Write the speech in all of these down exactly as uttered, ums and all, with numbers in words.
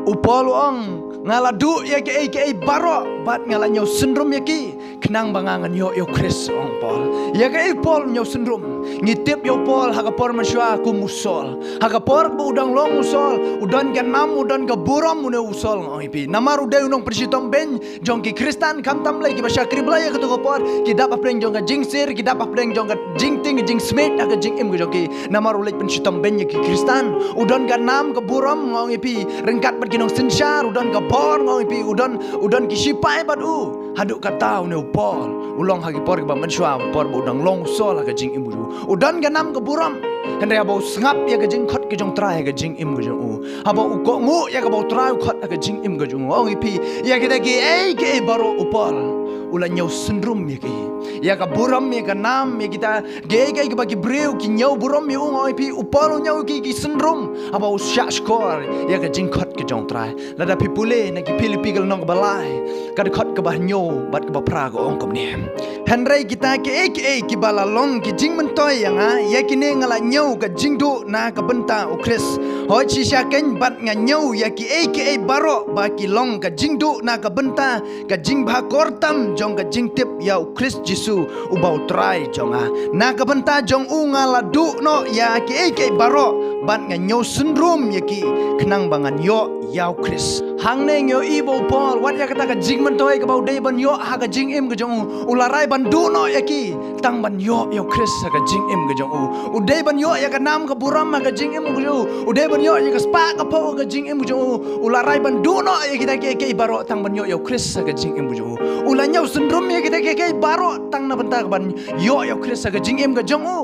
U Paul u ong, nga la duh ïa kiei kiei baroh bad nga la ñiew syndrum ïa ki, khnang ba nga ngan ïoh ïa u Khrist, ong Paul. Ïa kaei u Paul u ñiew syndrum? Ngi tip ïa u Paul ha ka por mynshuwa kum u Saul. Ha ka por ba u dang long u Saul, u don ka nam, u don ka burom une u Saul, nga ong ïa phi. Namar u dei u nongpynshitom beiñ jong ki Khristan, khamtam lei kiba shakri Blei ha kato ka por, ki dap hapdeng jong ka jingsir, ki dap hapdeng jong ka jingtieng, ka jingsmiej ha ka jingim ka jong ki. Namar u leit pynshitom beiñ ïa ki Khristan. U don ka nam ka burom, nga ong ïa phi, ryngkat bad ki nongsynshar, u don ka bor, nga ong ïa phi, u don, u don ki shipai bad u. Haduh katta une u Paul u long ha ki por kiba mynshuwa, por ba u dang long u Saul ha ka jingim ka jong u, u don ka nam ka burom. Hynrei haba u sngap ïa ka jingkhot ka jong u Trai ha ka jingim ka jong u, haba u kohnguh ïa kaba u Trai u khot ha ka jingim ka jong u, nga ong ïa phi, ïa kita kiei kiei baroh u Paul u la ñiew syndrum ïa ki. Ïa ka burom, ïa ka nam, ïa kita kiei kiei kiba ki briew ki ñiew burom ïa u, nga ong ïa phi, u Paul u ñiew ki, ki syndrum haba u shah shkor ïa ka jingkhot ka jong u Trai. Lada phi pule na ki Philippi ka lynnong kaba lai, ka dkhot kaba hynñiew bad kaba phra ka ong kumne: Hynrei kita kiei kiei kiba la long ki jingmyntoi ïa nga, ïa kine nga la ñiew ka jingduh na ka bynta u Khrist. Hooid shisha keiñ, bad nga ñiew ïa kiei kiei baroh ba ki long ka jingduh na ka bynta ka jingbha kor tam jong ka jingtip ïa u Khrist Jisu uba u Trai jong nga. Na ka bynta jong u nga la duh noh ïa kiei kiei baroh bad nga ñiew syndrum ïa ki, khnang ba ngan ïoh ïa u Khrist. Hangne ngi ïohi ba u Paul, wat ïa kata ka jingmyntoi kaba u dei ban ïoh ha ka jingim ka jong u, u la rai ban duh noh ïa ki tang ban ïoh ïa u Khrist ha ka jingim ka jong u. U dei ban ïoh ïa ka nam ka burom ha ka jingim ka jong u. U dei ban ïoh ïa ka spah ka phew ha ka jingim ka jong u. U la rai ban duh noh ïa kita kiei kiei baroh tang ban ïoh ïa u Khrist ha ka jingim ka jong u. U la ñiew syndrum ïa kita kiei kiei baroh tang na bynta ka ban ïoh ïa u Khrist ha ka jingim ka jong u.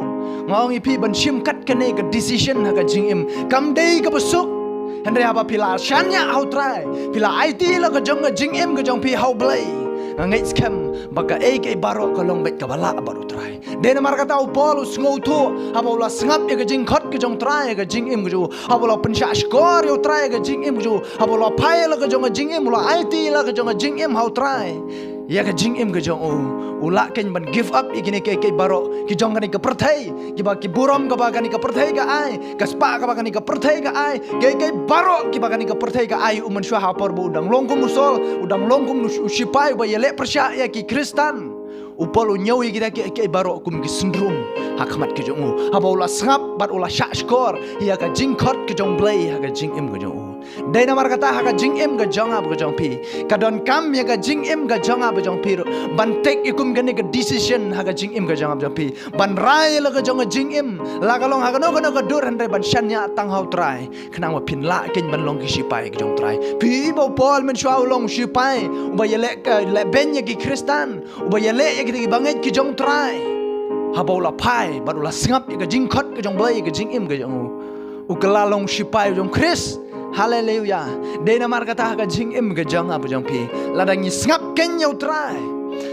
Nga ong ïa phi, ban shim kat kane ka decision ha ka jingim kam dei kaba suk. Hynrei haba phi la shaniah ha u Trai, phi la aiti la ka jong ka jingim ka jong phi ha u Blei, nga ngeit skhem ba kaei kaei baroh ka long beit kaba lah bad u Trai. Dei namar kata u Paul u sngewthuh, haba u la sngap ïa ka jingkhot ka jong u Trai ha ka jingim ka jong u, haba u la pynshah shkor ïa u Trai ha ka jingim ka jong u, haba u la phai la ka jong ka jingim, u la aiti la ka jong ka jingim ha u Trai ïa ka jingim ka jong u. U lah keiñ ban give up ïa kine kiei kiei baroh ki jong kane ka pyrthei, kiba ki burom kaba kane ka pyrthei ka ai, ka spah kaba kane ka pyrthei ka ai, kiei kiei baroh kiba kane ka pyrthei ka ai. U mynshuwa ha por ba u dang long kum u Saul, u dang long kum u shipai uba ïaleh pyrshah ïa ki Khristan, u Paul u ñiew ïa kita kiei kiei baroh kum ki syndrum ha khmat ka jong u, haba u la sngap bad u la shah shkor ïa ka jingkhot ka jong u Blei ha ka jingim ka jong u. Dei namar kata ha ka jingim ka jong nga bad ka jong phi, ka donkam ïa ka jingim ka jong nga bad jong phi ruh ban take ïa kum kane ka decision ha ka jingim ka jong nga bad jong phi, ban rai la ka jong ka jingim, la ka long ha kano kano ka dur, hynrei ban shaniah tang ha u Trai, khnang ba phin lah keiñ ban long ki shipai ka jong u Trai. Phi i ba u Paul mynshuwa u long u shipai uba ïaleh, eh, lehbeiñ ïa ki Khristan, uba ïaleh ïa kita ki bangeit ki jong u Trai. Haba u la phai bad u la sngap ïa ka jingkhot ka jong u Blei ha ka jingim ka jong u, u kylla long u shipai u jong u Khrist. Haleluya. Dei namar kata ha ka jingim ka jong nga bad jong phi, lada ngi sngap keiñ ïa u Trai,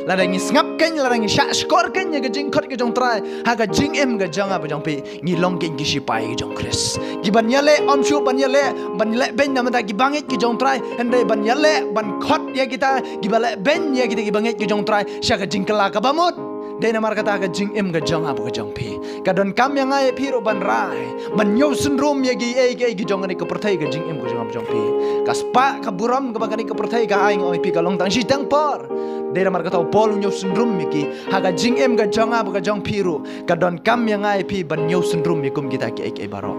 lada ngi sngap keiñ, lada ngi shah shkor keiñ ïa ka jingkhot ka jong u Trai ha ka jingim ka jong nga bad jong phi, ngi long keiñ ki shipai ki jong u Khrist, kiban ïaleh, ym shuh ban ïaleh, ban lehbeiñ na bynta ki bangeit ki jong u Trai, hynrei ban ïaleh ban khot ïa kita kiba lehbeiñ ïa kita ki bangeit ki jong u Trai sha ka jingkylla kaba mut. Dei namar kata ha ka jingim ka jong nga bad ka jong phi, ka donkam ïa nga ïa phi ruh ban rai, ban ñiew syndrum ïa kiei kiei ki jong kane ka pyrthei ha ka jingim ka jong nga bad jong phi. Ka spah ka burom kaba kane ka pyrthei ka ai, nga ong ïa phi, ka long tang shiteng por. Dei namar kata u Paul u ñiew syndrum ïa ki. Ha ka jingim ka jong nga bad ka jong phi ruh, ka donkam ïa nga ïa phi ban ñiew syndrum ïa kum kita kiei kiei baroh.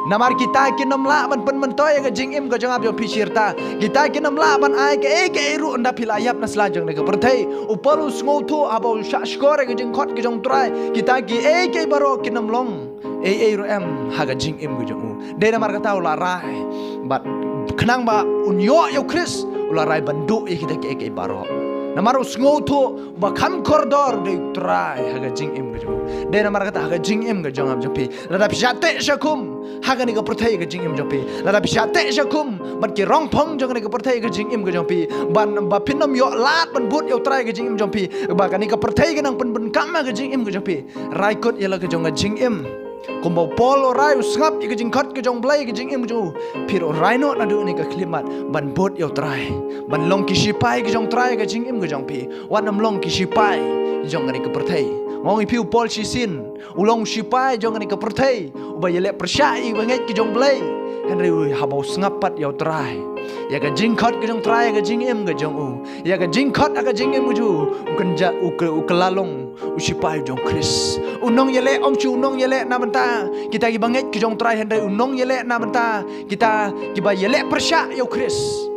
Namar kita kin ym lah ban pynmyntoi ïa ka jingim ka jong nga bad jong phi shi rta. Kita kin ym lah ban ai kaei kaei ruh ynda phi la ïap na sla jong kane ka pyrthei. U Paul u sngewthuh haba u shah shkor ïa ka jingkhot ka jong u Trai, kita kiei kiei baroh kin ym long ei ei ruh em ha ka jingim ka jong u. Dei namar kata u la rai, bad khnang ba un ïoh ïa u Khrist, u la rai ban duh ïa kita kiei kiei baroh. Namar u sngewthuh ba kham kordor dei u Trai ha ka jingim ka jong u. Dei namar kata ha ka jingim ka jong nga bad jong phi, lada phi shah teh shah khum ha kane ka pyrthei ha ka jingim jong phi, lada phi shah teh shah khum bad ki rongphong jong kane ka pyrthei ha ka jingim ka jong phi, ban ba phin ym ïoh lad ban bud ïa u Trai ha ka jingim jong phi, ba kane ka pyrthei ka nang pynbun kam ha ka jingim ka jong phi, rai kut ïa la ka jong ka jingim. Kumba u Paul u rai, u sngap ïa ka jingkhot ka jong u Blei ha ka jingim ka jong u, phi ruh rai noh naduh kane ka khyllipmat ban bud ïa u Trai, ban long ki shipai ka jong u Trai ha ka jingim ka jong phi. Wat nym long ki shipai jong kane ka pyrthei. Nga ong ïa phi, u Paul shisien u long u shipai jong kane ka pyrthei uba ïaleh pyrshah ïa ki bangeit ki jong u Blei. Hynrei u, haba u sngap pat ïa u Trai, Ïa ka jingkhot ka jong U Trai, ïa ka jingim ka jong u. Ïa ka jingkhot ha ka jingim ka jong u. U kynja u ke u kylla long u shipai jong U Khrist. U nongïaleh ym shu nongïaleh na bynta kita kiba ngeit ka jong U Trai, hynrei u nongïaleh na bynta kita kiba ïaleh pyrshah ïa U Khrist.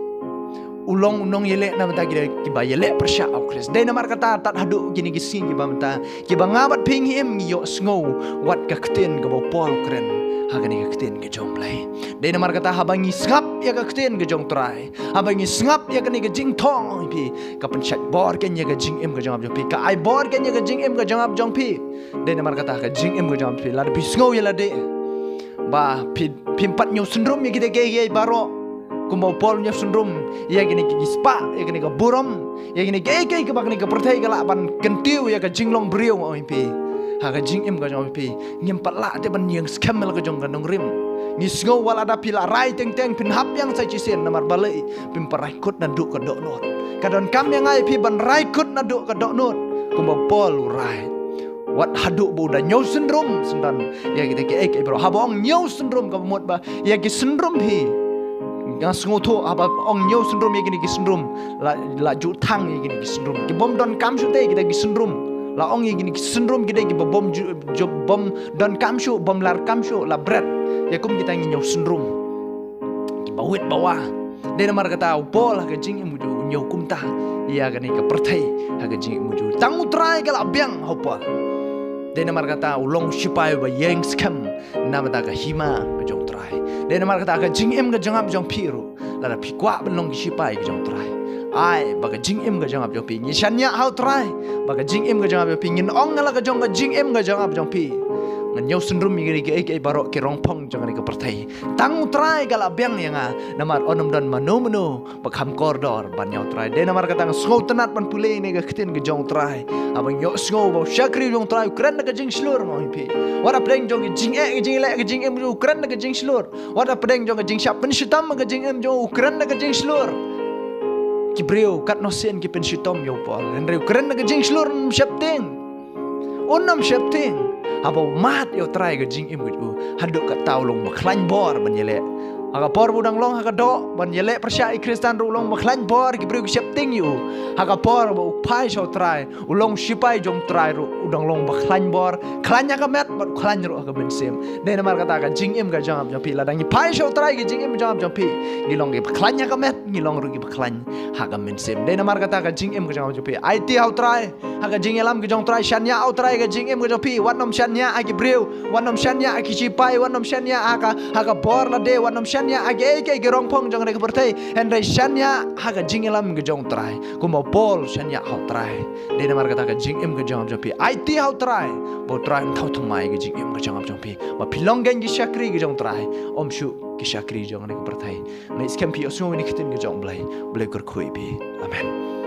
U long u nongïaleh na bynta kita kiba ïaleh pyrshah ïa U Khrist. Dei namar kata tad haduh kine ki sngi kiba mynta, kiba nga bad phi ngi im ngi ïohsngew wat ka ktien kaba u Paul u kren ha kane ka ktien ka jong U Blei. Dei namar kata haba ngi sngap ïa ka ktien ka jong U Trai, haba ngi sngap ïa kane ka jingthong, phi, ka pynshait bor kein ïa ka jingim ka jong nga bad jong phi, ka ai bor kein ïa ka jingim ka jong nga bad jong phi. Dei namar kata ka jingim ka jong nga bad jong phi, lada phi sngew ïa lade ba phi, phim pat ñiew syndrum ïa kita kiei kiei baroh, kumba u Paul u ñiew syndrum ïa kine ki spah, ïa kine ka burom, ïa kine kiei kiei kaba kane ka pyrthei ka lah ban kyntiew ïa ka jinglong briew, ong phi, ha ka jingim ka jong phi ngim pat lah te ban ïeng skhem la ka jong ka nongrim. Ngi sngew wat lada phi la rai teng teng phin hap ïeng sa shisien, namar balei? Phim pat rai kut naduh ka dohnud. Ka donkam ïa nga ïa phi ban rai kut naduh ka dohnud, kumba u Paul u rai. Wat haduh ba u da ñiew syndrum, syndon ïa kita kiei kiei baroh. Haba ong ñiew syndrum kaba mut ba ïa ki syndrum hi, nga sngewthuh haba ong ñiew syndrum ïa kine ki syndrum, la, la ju thang ïa kine ki syndrum. Ki bym donkam shuh te kita ki syndrum. La ong ïa kine ki syndrum ki dei kiba bym ju, ju, bym donkam shuh, bym larkam shuh, la bret. Ïa kum kita ngi ñiew syndrum kiba wit ba wah. Dei namar kata u Paul ha ka jingim u ju u ñiew kumta ïa kane ka pyrthei ha ka jingim u ju. Tang U Trai ka la biang ha u Paul. Dei namar kata u long u shipai uba ïeng skhem na bynta ka hima ka jong U Trai. Dei namar kata ka jingim ka jong nga bad jong phi ruh, lada phi kwah ban long ki shipai ka jong U Trai, ai ba ka jingim ka jong nga bad jong phi ngi shaniah ha U Trai. Ba ka jingim ka jong nga bad jong phi, ngin ong la ka jong ka jingim ka jong nga bad jong phi, ngan ñiew syndrum ïa kine kiei kiei baroh ki rongphong jong kane ka pyrthei. Tang U Trai ka la biang ïa nga, namar ym don mano mano ba kham kordor ban ïa U Trai. Dei namar kata nga sngewtynnat ban pule ïa kane ka ktien ka jong U Trai. Haba ngi ïohsngew ba u shakri jong U Trai u kren da ka jingshlur, ma ong phi. Wat hapdeng jong ka jingeh, ka jingeh, ka jingim u kren da ka jingshlur. Wat hapdeng jong ka jingshah pynshitom ka jingim jong u kren da ka jingshlur. Ki briew katno sien ki pynshitom ïa u Paul, hynrei u kren da ka jingshlur, um sheptieng. Un ym sheptieng. Haba u mad ïa U Trai ka jingim ka jong u, haduh katta u long ba khlaiñ bor ban ïaleh. Ha ka por ba u dang long ha ka doh ban ïaleh pyrshah ïa ki Khristan ruh u long ba khlaiñ bor, ki briew ki sheptieng ïa u. Ha ka por ba u phai sha U Trai, u long u shipai jong U Trai ruh u dang long ba khlaiñ bor, khlaiñ ha ka met bad khlaiñ ruh ha ka mynsiem. Dei namar kata ka jingim ka jong nga bad jong phi, lada ngi phai sha U Trai ka jingim ka jong nga bad jong phi, ngi long kiba khlaiñ ha ka met, ngi long ruh kiba khlaiñ ha ka mynsiem. Dei namar kata ka jingim ka jong nga bad jong phi, aiti ha U Trai ha ka jingïalam ka jong U Trai, shaniah ha U Trai ka jingim ka jong phi. Wat nym shaniah ha ki briew, wat nym shaniah ha ki shipai, wat nym shaniah ha ka, ha ka bor lade, wat nym shaniah ha kiei kiei ki rongphong jong kane ka pyrthei, hynrei shaniah ha ka jingïalam ka jong U Trai. Kumba u Paul shaniah ha U Trai. Dei namar kata ka jingim ka jong nga bad jong phi, aiti ha U Trai, ba U Trai un thaw thymmai ka jingim ka jong nga bad jong phi, ba phi long kein ki shakri ka jong U Trai, ym shuh ki shakri jong kane ka pyrthei. Ngi skhem phi ïohsngew ïa kane ka ktien ka jong U Blei. U Blei u kyrkhu ïa phi. Amen.